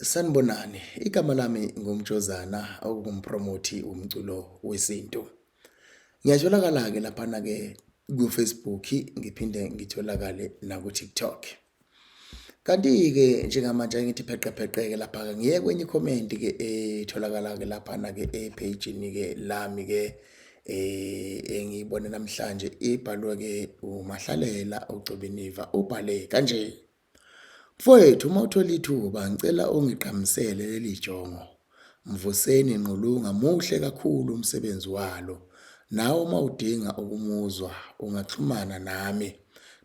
Sanibonani, igama lami nguMjozana okungumpromothi womculo wesintu. Ngiyatholakala-ke laphana-ke ku-Facebook ngiphinde ngitholakale naku-TikTok. Kanti-ke njengamanje ake ngithi pheqe pheqe-ke lapha-ke ngiye kwenye ikhomenti-ke etholakala-ke laphana-ke ephejini-ke lami-ke engiyibone namhlanje ibhalwe-ke uMahlalela uGcobiniva ubhale kanje. Mfowethu uma uthola ithuba ngicela ungigqamisele leli jongo. Mvuseni Ngqulunga muhle kakhulu umsebenzi walo. Nawe uma udinga ukumuzwa ungaxhumana nami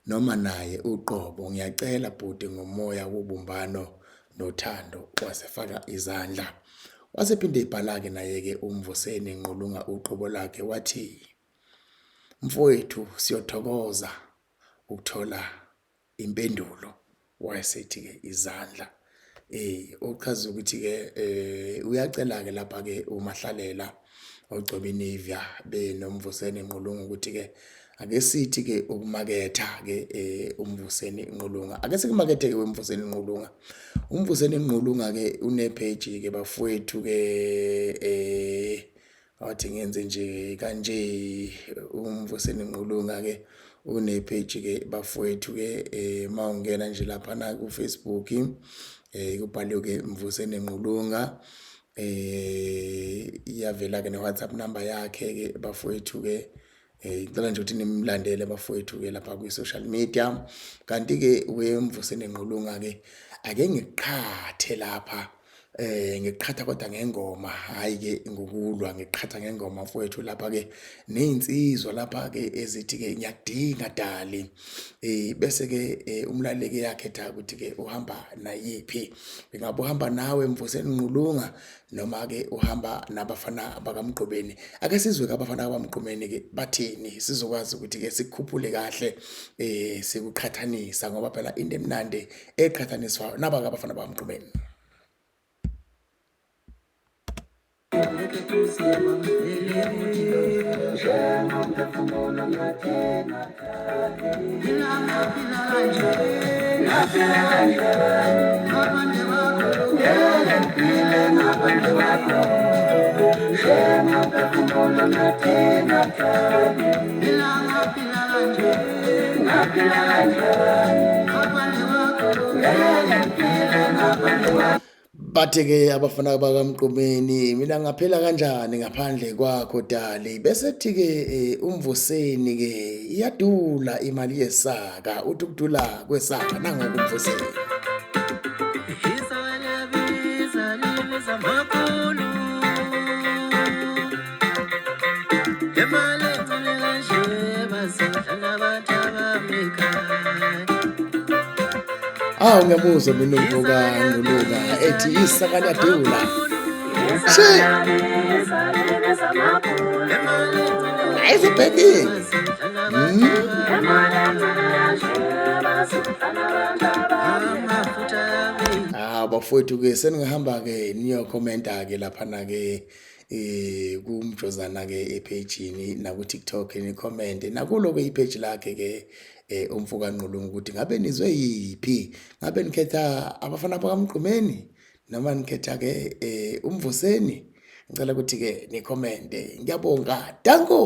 noma naye uqobo. Ngiyacela bhuti ngomoya wobumbano nothando wasefaka izandla. Wasephinde ebhala-ke naye-ke uMvuseni Ngqulunga uqobo lakhe wathi, Mfowethu siyothokoza ukuthola impendulo wayesethi ke izandla eh ochaza ukuthi ke eh uyacela ke lapha ke uMahlalela ogcoba inivia benomvuseni Nqulunga ukuthi ke ake sithi ke ukumaketha ke eh, umvuseni Nqulunga ake sikumakethe ke wemvuseni Nqulunga umvuseni Nqulunga ke une page ke bafowethu ke eh Wathi ngenze nje kanje uMvuseni Ngqulunga ke une-page ke bafowethu ke eh mawungena nje lapha na ku Facebook eh kubhaliwe ke Mvuseni Ngqulunga eh iyavela ke ne WhatsApp number yakhe ke bafowethu ke eh ngicela nje ukuthi nimlandele bafowethu ke lapha kwi social media kanti ke wemvuseni Ngqulunga ke ake ngiqhathe lapha eh ngiqhatha kodwa ngengoma hayi ke ngokulwa ngiqhatha ngengoma mfowethu lapha ke nezinsizwa lapha ke ezithi ke ngiyadinga dali eh bese ke eh, umlaleli yakhetha ukuthi ke uhamba nayiphi ingabe uhamba nawe mvuseni nqulunga noma ke uhamba nabafana bakamgqobeni ake sizwe ke abafana bakamgqobeni ke bathini sizokwazi ukuthi ke sikhuphule kahle eh sikuqhathanisa ngoba phela into emnandi eqhathaniswayo naba ke abafana bakamgqumeni Bathi-ke abafana bakaMgqumeni mina ngaphila kanjani ngaphandle kwakho dali bese thi-ke eh, umvuseni-ke iyadula imali yesaka uthi ukudula kwesaka nangoku umvuseni Awu ngiyamuzwa mina umvuka nguluka ethi isaka liyadula. Shi. Ayizibhekile. Hmm? Ah bafowethu ke seningahamba ke niyokhomenta ke laphana ke eh kumjozana ke ephejini naku TikTok ni comment nakulo ke ipage lakhe ke eh umfoka Nqulungu ukuthi ngabe nizwe yiphi ngabe nikhetha abafana bakaMgqumeni noma nikhetha ke eh umvuseni ngicela ukuthi ke ni comment ngiyabonga danko.